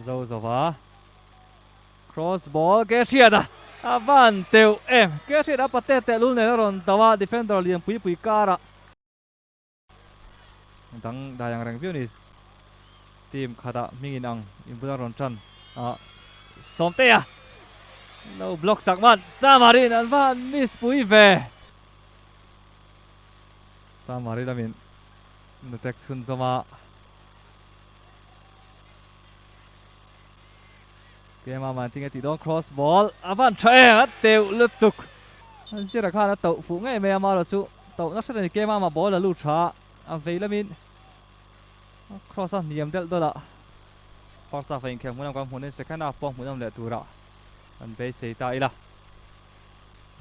Zo zova cross ball ke hriat a, a van teuh em. Ke hriat a pate tehlul nen a rawn do a, defender lian pui pui karah. Dang dai ang reng viau ni. Team khatah hming in ang inbul a rawn tan a, Sawmtea lo block sak man Chamarin an va han miss pui ve. Chamari lamin Nutek chhunzawm a. Kema man tinge tih dawn cross ball a van tha em a teuh lutuk. Zira khan a tauh fuh ngei mai a Maro chu tauh nasa a ni Kema ma ball a lut tha a vei lamin a cross a hniam delh dawlh a. First half a inkhel hmunam kan hmuh nen second half pawh hmuhnawm leh turah kan beisei ta ila.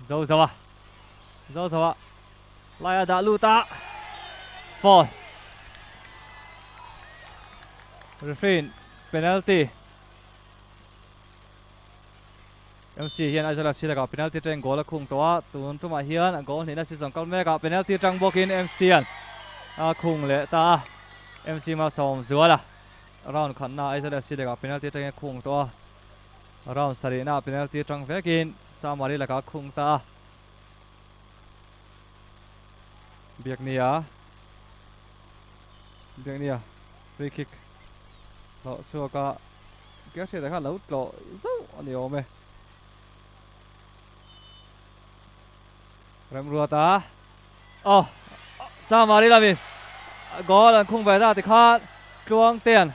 Zo zo a zo zo a laia dah lut a foul referee in penalty MC hian Aizawl FC lakah penalty atangin goal a khung tawh a tun tumah hian goal hnihna season kal mek ah penalty atang bawkin MC hian a khung leh ta a MC Malsawm Zuala round khatna Aizawl FC lakah penalty atangin a khung tawh a. Round sarihna penalty atang vekin Chamari lakah a khung ta a. Biaknia Biaknia free kick hlawh chhuak a ke hriatah khan lo tlawh zauh a ni awm e. Remruata aw Chamari lamin goal an khung ve ta tikhan Tluangtean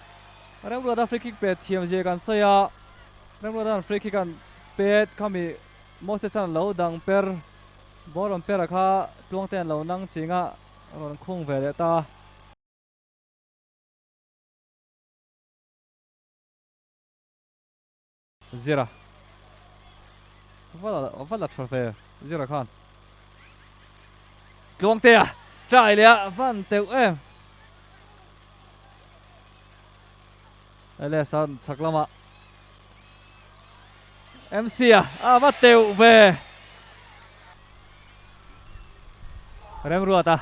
Remruata free kick pet thiam zia kan sawi a, Remruata'n free kick an pet khami Moses chuan lo dang per ball rawn per a kha Tluangtean lo nang ching a rawn khung ve leh ta. Zira va la tha ve Zira khan Tluangtea try leh a van teuh em Elias an chhak lamah MC a a va teuh ve Remruata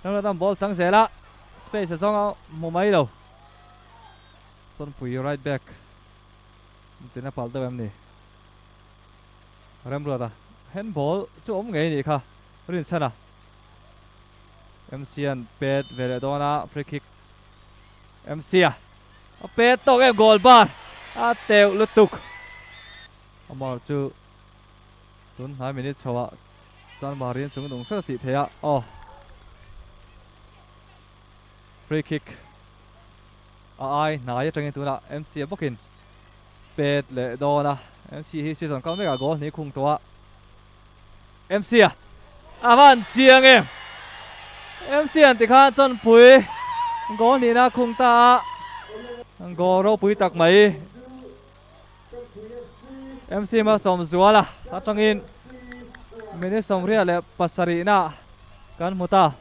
Remruata ball chang zel a space a zawng a hmu mai lo. Chawnpui right back tina palh deuh em ni? Remruata handball chu awm ngei nih kha Rinchhana MC an pet ve leh dawn a free kick MC a a pet tawk em goal bar a teuh lutuk Amar chu tun hnai minute chho ah chuan Marin chung nung hret a tih theih a aw Free kick a ai hnai atangin tunah MC a bawkin pet leh dawn a, MC hi season kal mekah goal hnih khung tawh a, MC a a van chiang em, MC an tikhan chawnpui goal hnihna a khung ta a, goal ropui tak mai MC Malsawmzuala atangin minute 27 na kan hmu ta.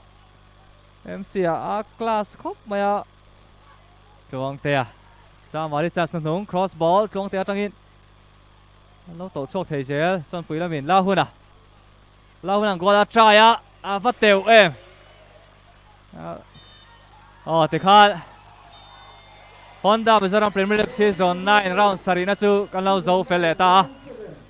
MC a a class khawp mai a. Tluangtea Chamari chance na hnung cross ball Tluangtea atangin an lo tawh chhuak thei zel Chawnpui lamin la hun a la hun ang goal a try a a va teuh em aw tikhan Honda Mizoram Premier League Season 9 round sarihna chu kan lo zo fel leh ta a.